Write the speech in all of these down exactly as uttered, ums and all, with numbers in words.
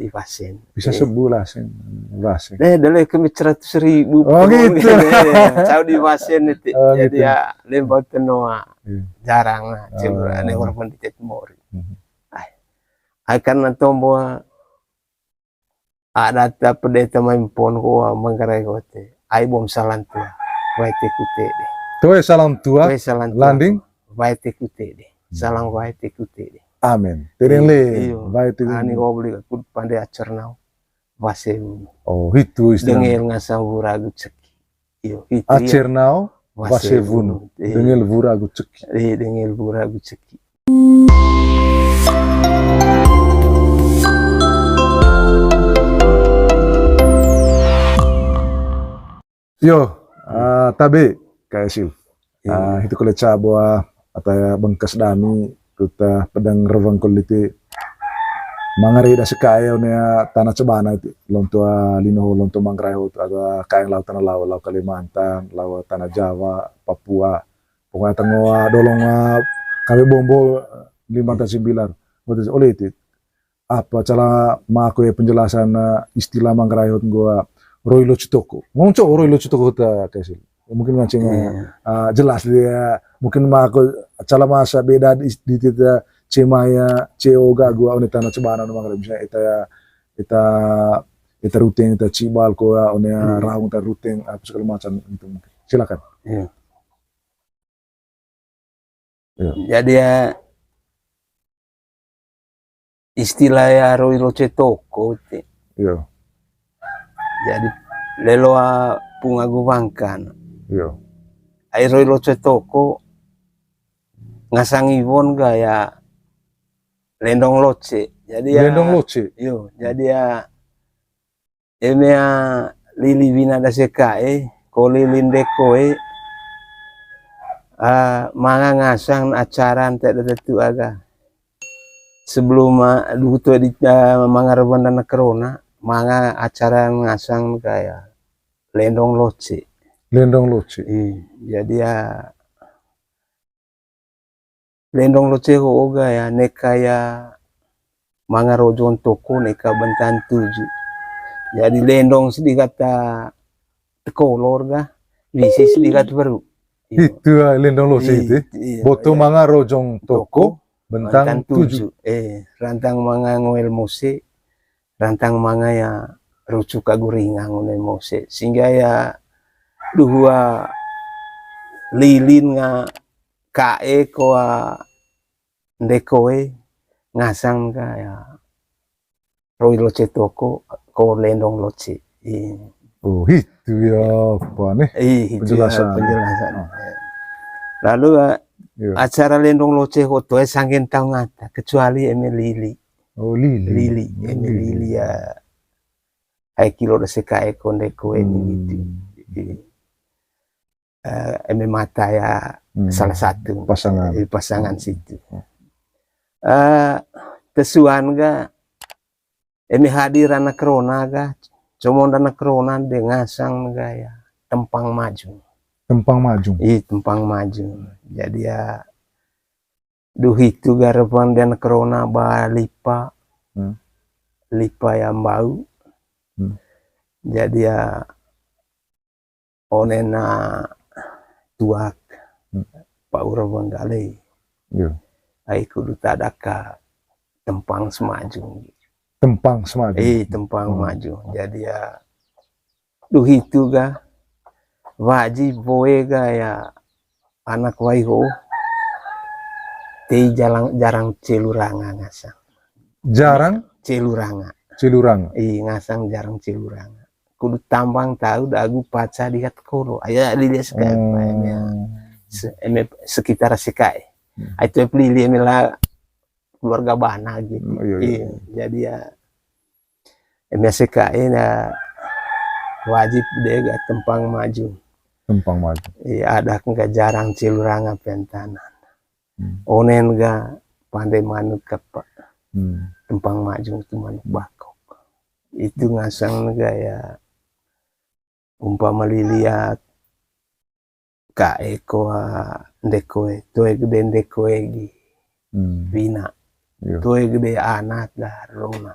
di Wasen. Bisa sebulan sih, Wasen. Eh, dale kami seratus ribu. Oh, gitu. Cau di Wasen itu. Oh, jadi gitu. Ya, lembau tenoa. Iya. Jarang lah, cuma ane walaupun di Jatimori. Mhm. Ai. Ai karena tombo ada ta pede ta mai mpon ko Manggarai ko te. Ai bom salam tua. Wae te kute de. Toe salam tua. Toe salam tua. Landing. Wae te kute de. Salam wae te kute de. Amin. Tereng le. Iyo. Wae te. Ani ko beli aku pande acer nau. Wase. Oh, hitu istilah. Dengel ngasang wura agu ceki. Iyo, hitu. Acer nau, wase wunu. Iyo. Dengel wura agu ceki. Iya, dengel wura agu ceki. Yo, ah, tabe, Kak Esil. Iya. Ah, hitu kole ca boa, ata bengkas dami, kuta pedang rewang koliti. Mangare da sekae one tanah cebana iti, lontua lino ho, lontua Manggarai ho, ada kaeng lao tanah lao, lao Kalimantan, lao tanah Jawa, Papua. Pokoknya tangoa dolong, ah, kawe bombo, Kalimantan sembilan. Betul, oleh itu. Apa cala mako ya penjelasan, eh, istilah Manggarai hot nggoa, ah, roi loce toko. Ngongco roi loce toko ta, Kak Esil. Mungkin nganceng, eh, jelas dia. Mungkin mako cala masa beda di, di tita cemaya, ceo ga gua one tanah cebana no Manggarai. Misalnya ita ya, ita, ita ruteng, ita cibal ko, ah, one, ah, raung ta ruteng, apa segala macam gitu mungkin. Silakan. Iya. Iya. Jadi ya, istilah ya roi loce toko te. Iya. Jadi leloa pung agu wangkan. Iya. Ai roi loce toko ngasang iwon ga ya lendong loce. Jadi ya, lendong loce. Iyo, jadi ya Eme, ah, lili wina dase kae, ko lili ndekoe, ah, manga ngasang acara nte date tu aga. Sebelum, ah, duhut di, ah, manga reban dana corona, manga acara ngasang kaya lendong loce. Lendong loce. Iya, jadi ya, lendong loce ho ga ya, neka ya manga rojong toko, neka bentan tuju. Jadi lendong sedikit ta tekolor ga, bisi sedikit beru. Iya. Itu, ah, lendong loce itu. Iya, boto manga rojong toko, bentang tuju. Eh, rantang manga ngoel mose, rantang manga ya rucuk agu ringang one mose. Sehingga ya duhua lilin nga kae ko, ah, ndekoe ngasang ka ya roi loce toko ko lendong loce. Iya. Oh, itu ya apa nih? Iya, itu ya penjelasan. Lalu, ah, acara lendong loce ho toe sanggen tau ngata, kecuali eme lili. Oh, lili. Lili, eme lili ya. Ai kilo dase kae ko ndekoe gitu. Iya. Eh, eme mata ya salah satu pasangan. Eh, pasangan situ. Eh, tesuan ga eme hadir anak corona ga, comon anak corona de ngasang ga ya tempang majung. Tempang majung. Ih, tempang majung. Jadi ya duh itu ga reban de anak corona ba lipa. Lipa ya mbau. Jadi ya onen na tuak, pa ura banggale. Ai kudu tadaka tempang semajung. Tempang semajung. Eh, tempang majung. Jadi ya, duh itu ga, wajib boe ga ya, anak wai ho, tei jarang, jarang celuranga ngasang. Jarang? Celuranga. Celuranga. Ih, ngasang jarang celuranga. Kudu tambang tau dagu paca dikat koro. Aya lili sekae, eme, se-, eme sekitar sekae. Ai tu lili eme la keluarga bana gitu. Iya, iya. Jadi ya, eme sekae na wajib de ga tempang majung. Tempang majung. Iya, ada enggak jarang celuranga pentanan. Onen ga pande manuk kepa. Tempang majung tu manuk bakok. Itu ngasang ga ya umpama lili ya kae ko, ah, ndekoe, toe gede ndekoe gi. Wina. Toe gede anak ga rona.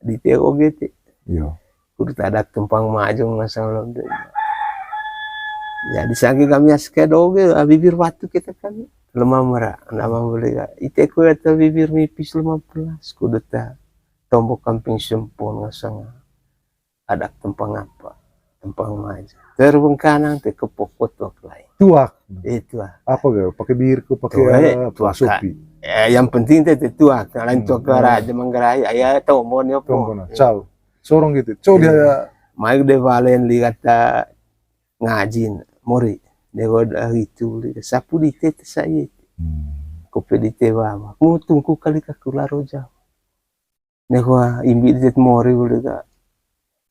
Di te oge te. Iyo. Kudu ta adat tempang majung ngasang lom te. Jadi sangge kami aske doge, ah, bibir batu kita kami. Lemah mera, nama boleh ga. Ite ku eta bibir mipis lemah belas, kudu ta tombok kamping sempon ngasang. Adat tempang apa? Tempang majung. Terbengkanang te kepokot wak lain. Tuak. Eh, tuak. Apa ga? Pakai birku, pakai, tuak, eh, apa, tuak, sopi. Eh, yang penting te, te tuak. Lain, hmm, tuak, hmm, raja Manggarai. Aya tombon yo po. Tombon, nah. Cau. Sorong gitu. Cau dia. Mai de balen li kata ngajin mori. Nego da itu li sapu di te te sai. Hmm. Kopi di te bawa. Mu tungku kali ka kula roja. Nego imbi di te mori boleh ga.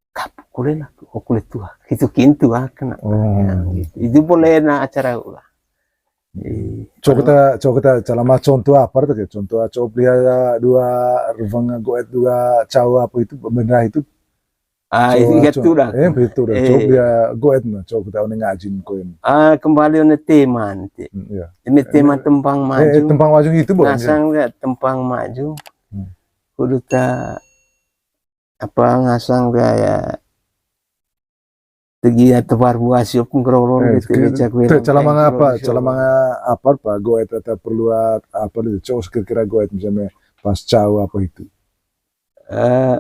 Kap kule lah, oh, kule tuak. Itu kintu ah kena. Oh. Ya, gitu. Itu boleh na acara lah. Iya. Coba kita, coba kita calama contoh apa tuh, kayak contoh coba pelihara dua reveng goet dua cau apa itu, bendera itu. Ah, coba, itu, itu coba. Dah. Eh, itu dah. Eh. Coba dia goet nah, coba kita one ngajin koin. Ah, kembali one teman ti. Hmm, iya. Ini teman tempang majung. Eh, eh, tempang majung itu boleh. Ngasang nggak tempang majung? Hmm. Kudu ta apa ngasang gaya tegi ya tebar buah siop ngerolon. Eh, gitu, ke-, becak te, berak, calamanga apa? Calamanga apa, apa goet atau perlu apa gitu? Cowok kira-kira goet misalnya pas cau apa itu? Eh,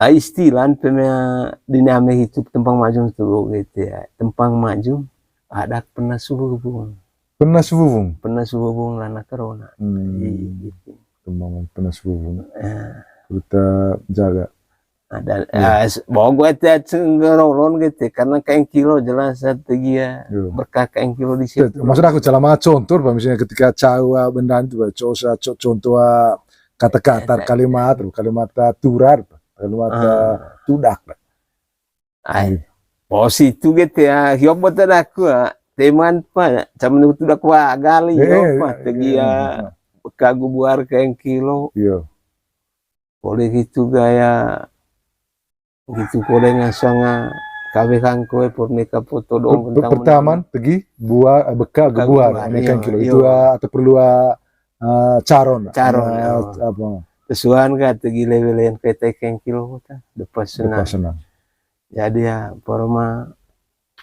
ah, istilah pemea diname hidup tempang majung tuh gitu ya. Tempang majung ada pernah subuh. Pernah subuh. Pernah subuh lana corona. Hmm. Iya, gitu. Tempang pernah subuh. Eh. Kita jaga. Ada, iya. Ah, s-, bawa gue teh cenderolon gitu, karena kain kilo jelas satu dia. Iya. Berkah kain kilo di situ. Maksud aku, calama contoh, Pak, misalnya ketika cau, ah, bendaan itu, Pak, cowok sa-, co-, contoh, ah, Kata-kata kalimat, kalimat, ah, turar, kalimat, ah, tudak. Ai. Pos itu gitu ya, hiop bota daku, ah. Teman pa, sama itu daku agali, eh, hiop pa, eh, tegi ya, eh, beka gebuar kaeng kilo. Iya. Poli gitu gaya, gitu kole ngasanga kawe kangkoe por neka poto doong. Pertama, tegi buah, eh, beka gebuar, neka kaeng kilo. Itu, ah, atau perlu, ah, ah, caron. Caron, ah, apa? Tesuan ka tegi lewelen kae kaeng kilo ta. Depa senang. Depa senang. Jadi ya, porma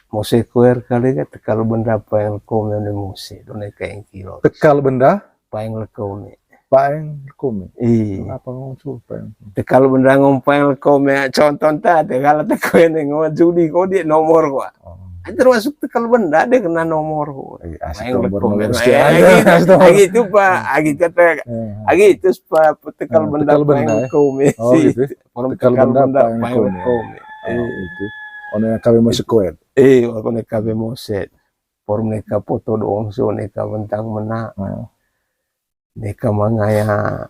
mose koer kali ka, tekal benda paeng lekome one mose, done kaeng kilo. Tekal benda? Paeng lekome. Paeng lekome. Iya. Apa ngomong su paeng? Tekal benda ngom paeng lekome, contoh ta, tekal teko ini ngom judi ko di nomor ko. Oh. Termasuk tekal benda deh kena nomor ko. Eh, asik paeng nomor, lekome. Nomor sekian. Eh, agi itu, agi itu, Pak. Eh. Agi itu, Pak, tekal benda, tekal benda, paeng lekome. Oh, gitu. Tekal benda paeng lekome. Eh, itu. One kawe mose koer. Eh, one kawe mose. Por neka poto doong so neka bentang mena. Hmm. Neka mangaya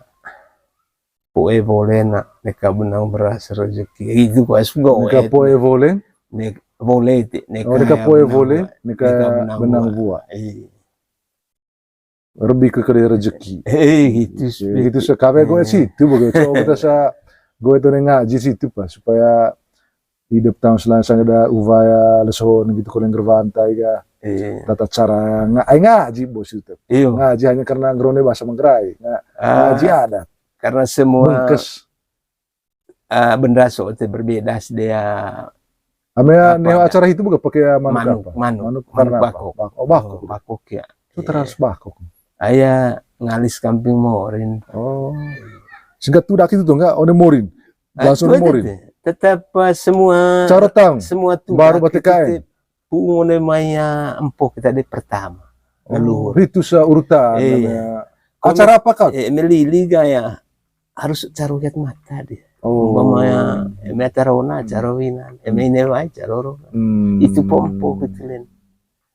poe bole na, neka benang beras rezeki. Itu pas go. Neka poe bole? Nek bole ti, neka, oh, neka poe bole, neka benang buah. Iya. Lebih ke kali rezeki. Eh, gitu. Gitu sih. Kawe gue situ, begitu. Coba kita sa, gue tuh ngaji situ, Pak, supaya hidup tahun selanjutnya ada uva ya, leso gitu, kalau yang gerbang tai ga. Iya. Tata cara nga-, ai ngaji bos itu. Iya. Ngaji hanya karena ngerone bahasa Manggarai. Nga-, ah, ngaji adat. Karena semua bengkes. Eh, benda so te berbeda dia. Ame ya, apa neo ada? Acara itu bukan pakai manuk, manuk apa? Manuk, manuk karena apa? Bakok. Bak-, oh, bakok. Bakok ya. Itu terus bakok. Aya ngalis kamping morin. Oh. Singkat tudak itu tuh enggak, one morin. Eh, langsung itu aja morin. Tetap, eh, semua cara tang semua tudak baru batik itu kain. Pung one mai, ah, empo kita di pertama. Oh, leluhur. Ritus, ah, urutan. Eh, acara apa kau? Eh, melili gaya harus caru lihat mata dia. Oh. Umpamanya, eh, mata rona, caru winan, eh, mene wai, caru rona. Hmm. Itu pompo gitu len.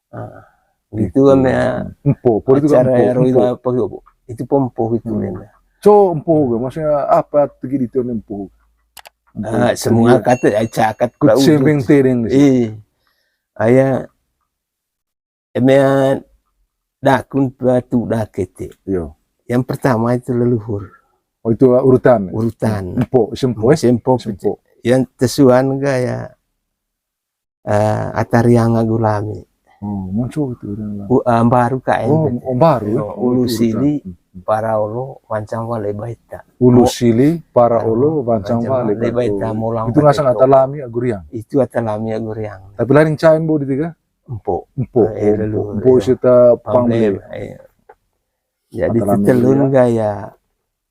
Ah, gitu kan ya. Empo, po itu kan acara empo, ya, empo. Apa gitu? Itu pompo gitu len. So empo, maksudnya apa tuh gitu empo? Ah, empo semua kata, eh, cakat. Kut sebeng tereng. Eh, aya eme dakun batu dakete. Iya. Yang pertama itu leluhur. Oh, itu urutan. Urutan. Empo, sempo, eh? Sempo. Sempo. Yang tesuan gaya, eh, atariang agu lami. Oh, muncul itu orang lah. U-, eh, baru kaen. Oh, oh, baru, ya? Oh, ulu itu urutan. Sili, para olo, wancang wale baita. Ulu sili, para olo, wancang wale baita. Molang itu ngasang atau lami agu riang. Itu atau lami agu riang. Tapi lain cain bo di tiga? Empo. Empo. Eh, empo. Leluhur, empo ya. Sita pamle. Pamle, iya. Jadi tetelun gaya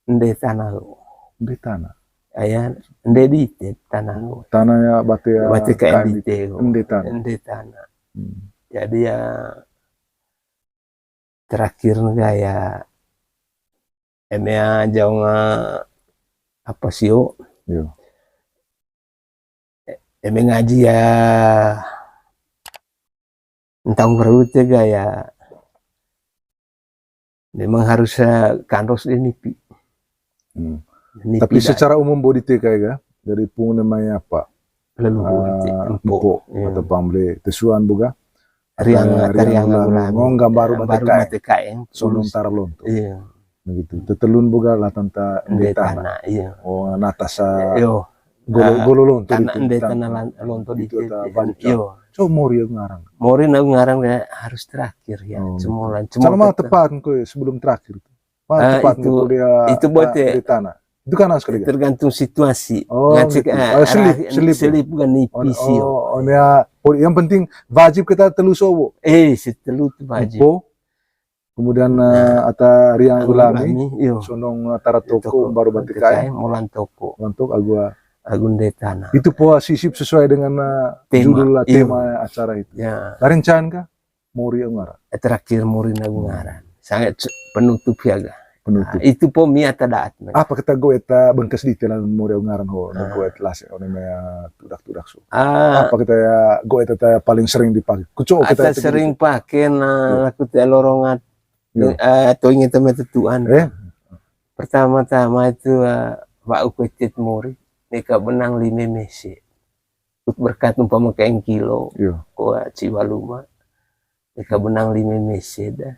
ende tanah. Ende tanah. Aya ende di te tanah. Oh, tanah ya bate ya. Bate ka kain ende di te, ende tanah. Ende tanah. Hmm. Jadi ya terakhir gaya eme aja nga apa sio. Iya. Eme ngaji ya, entah perlu tega ya, memang harus, eh, kandos di nipi. Hmm. Nipi. Tapi dah. Secara umum body T K ya, dari pung namanya apa? Leluhur, ah, empo. Empo, iya. Atau pamle, tesuan boga. Riang, atau riang, riang ulang. Ngong gambar baru batik kain. Sonong tara lonto. Iya. Begitu. Tetelun boga lah tanta ende tanah. Ende tanah, iya. Oh, natasa. Iyo. Golo, ah, golo lonto tanah di ende tanah lan-, lonto di itu. Iyo. So mori agu ngarang. Mori agu ngarang ya harus terakhir ya. Oh, semulan. Gitu. Sama tepat kok ya, sebelum terakhir. Mana tepatnya itu, kuliah itu buat ta-, ya, di tanah? Itu kan sekali. Tergantung situasi. Oh, ngacek, gitu. Eh, selip, arah selip, ya? Selip bukan nipis, oh, yo. Oh, ya. Oh, yang penting wajib kita telu sobo. Eh, si telu tuh wajib. Empo, kemudian, eh, nah, ata riang agu lami, lami, iyo. Sonong tara toko, baru batik kain, molan toko. Molan toko, agu, agu ende tanah. Itu po sisip sesuai dengan, eh, tema. Judul, eh, iyo. Tema acara itu. Ya. Lain cain kah? Mori agu ngaran. Eh, terakhir mori agu ngaran. Sangat se-, penutup ya ga. Penutup. Nah, itu po mi ata daat, men. Apa kita goe ta bengkes di telan mori agu ngaran ho, nah, goe ta las, one mea tudak-tudak so. Ah. Apa kita ya goe ta, ta paling sering dipakai? Kuco kita ata sering pakai, nah, iya, laku te lorongan. Iya. Eh, atau ingin teman tetuan. Eh? Pertama-tama itu, eh, wa'u ku etet mori, neka benang lime mese. Ut berkat umpama kaeng kilo, Iyo. Ko, eh, ciwa luma. Neka benang lime mese dah.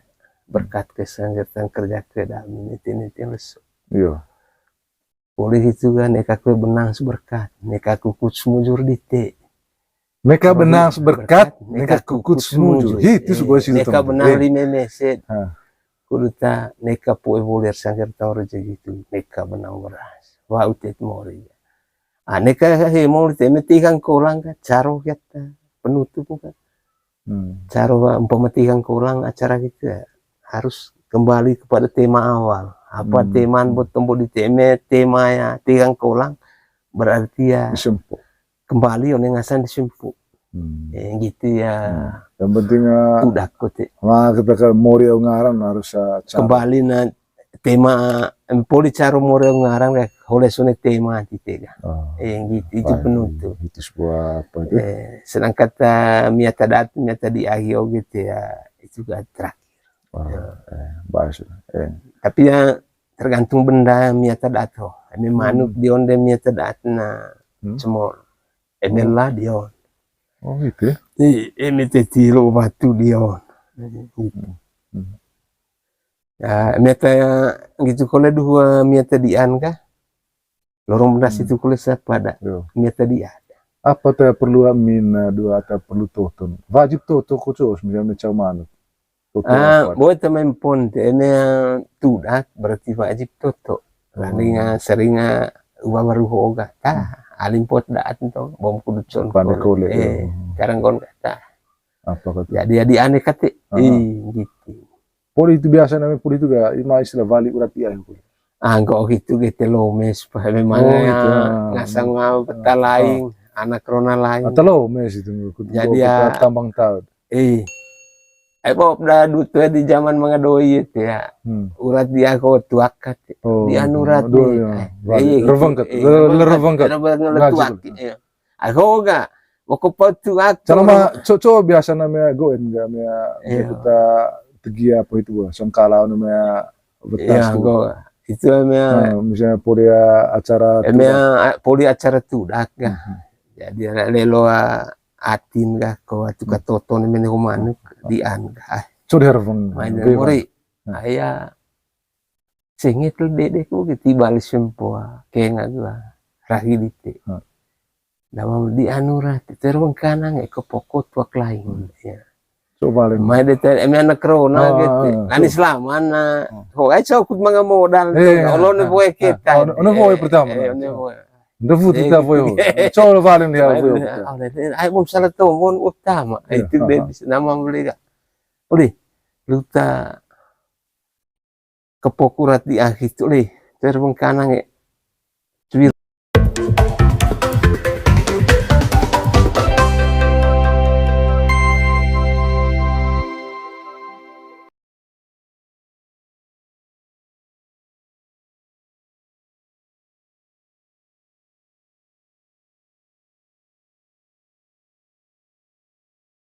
Berkat ke sanggetan kerja ke dah, nete-nete lesu. Iyo. Poli hitu ga neka kue benang seberkat, neka kukut semujur dite. Neka benang seberkat, neka kukut semujur. Hitu sebuah situ. Neka benang lime mese. Ha. Kudu ta neka pue boler sanggetan rezeki tu, neka benang beras. Wa'u etet mori. Ah, neka he mori te mete ikang kolang ka, caro kita penutup ka. Hmm. Caro, ah, umpama tigang kolang acara kita harus kembali kepada tema awal. Apa Hmm. Temaan buat tembo di tema, tema ya tigang kolang berarti ya Disempo. Kembali one ngasan disempo. Hmm. Eh, gitu ya. Hmm. Yang penting, eh, udah kok, Cik. Nah, kita ke mori au ngaran harus, eh, caro. Kembali na tema, em, poli caro mori au ngaran kayak oleh sone tema tite ga. Oh, eh, gitu, itu baik. Penutup. Itu sebuah apa itu? Eh, sedangkan ta miata dat, miata di ahi oge te ya, itu ga terakhir. Wah, ya. Eh, bahas, eh. Tapi ya tergantung benda miata dat ho. Eme manuk Hmm. di onde miata dat na Hmm. cemor. Eme Oh. La di on. Oh, gitu ya? Iya, eme te tilo batu di on. Gitu. Hmm. Hmm. Ya, eme ta ya, gitu kole duhua miata di an ka. Lorong beras Hmm. itu kole siapa ada. Iya. Miata di an. Apa ta perlu amin, eh, dua ta perlu toton. Wajib toto ko cos, misalnya cau manuk. Toto Ah, apa? Boe ta main pon te, eme, eh, tudak berarti wajib toto. Oh. Lalu nga sering nga uwa baru hoga. Tah, Hmm. Alim pot daat to, bom kudu con Pande kole. Kole, Eh, iya. Sekarang kon kata. Apa kata? Jadi, jadi aneh kate. Ah. Ih, gitu. Poli itu biasa namanya poli itu ga, ima istilah wali urat iya itu. Ah, enggak gitu, gitu lomes, Pak. Memang Oh, ya, gitu, ah. Ngasang mau peta Ah. lain, anak rona lain. Atau lomes itu, kudu Jadi, kita ya, tambang tahu. Eh. Eh, Bob, dah dutu di zaman manga doi itu ya. Hmm. Urat dia ko tuakat. Oh, di anu urat aduh, di. Ya. Eh, wali. Iya, gitu. Revengket. Eh, le-, le-, revengket. Revengket, Ngaji letuak, betul. Iya. Aku ga, aku pau tuak. Selama, co-, co biasa namanya goen ga, namanya, Iya. Kita tegi apa itu, Bu? Sengkala namanya betas Iya, tu. Go. Itu namanya. Nah, misalnya poli acara Emang, tudak. Ah, poli acara tudak ga. Mhm. Jadi, anak lelo, ah, atin ga, ko atu Hmm. katoton, eme ne manuk, di an ga. Ah. Sudah reveng. Main Reveng. Mori. Hmm. Aya, sengit lu dede ku, gitu, balik sempoa, kenga gua, rahi dite. Hmm. Nama di anu ra, terus kanang, eh, ke pokok tuak lain. Hmm. Ya. Coba lain. Mai dete, eme anak rona, Ah, gitu. Ah, nani so. Selama, na. Hmm. Ho, ai cokut manga modal, Eh, tuh. Kalau ne ah, boy ah, kita. Oh, ne boy pertama, Eh, nah, ne so. Boy. Ndefu Eh, tita gitu. Boy. Coba paling dia Ai, boy. Ai, ai, ai, bom salah tuh, bom utama. Iya, Itu ah, dia ah. Nama beli gak? Uli, luta kepok urat di akhir tu leh, terbengkanang, eh,